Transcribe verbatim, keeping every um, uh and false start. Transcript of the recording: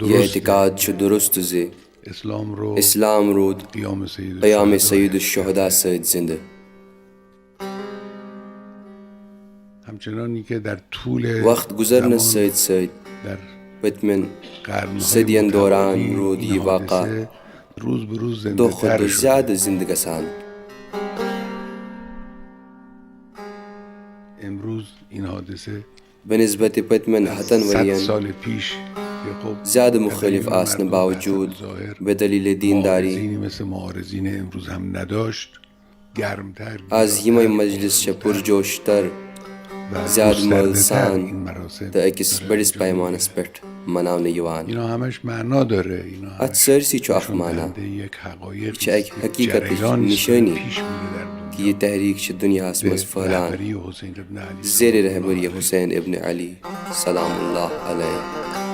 یہِ اعتقاد چھُ درست زِ اسلام روٗد قیام سید الشہدا سۭتۍ زِندٕ۔ وقت گُزرنس سۭتۍ سۭتۍ پٔتمٮ۪ن صدین دوران روٗد یہِ واقعہ دۄہ کھۄتہٕ دۄہ زیادٕ زِندٕ گژھان۔ بنسبت پٔتمٮ۪ن ہتن ؤرین زیادٕ مُخٲلف آسنہٕ باوجوٗد، بے دلیل دینداری، از یِمے مجلس چھےٚ پُرجوش تر زیادٕ مٲل سان تہٕ أکِس بٔڑِس پیمانس پٮ۪ٹھ مناونہٕ یِوان۔ اتھ سٲرسٕے چھُ اکھ معنی۔ یہِ چھِ اکہِ حقیقتٕچ نشٲنی کہِ یہِ تحریک چھِ دُنیاہس منٛز پھٔہلان زیر رہبری حسین ابن علی سلام اللہ علیہ۔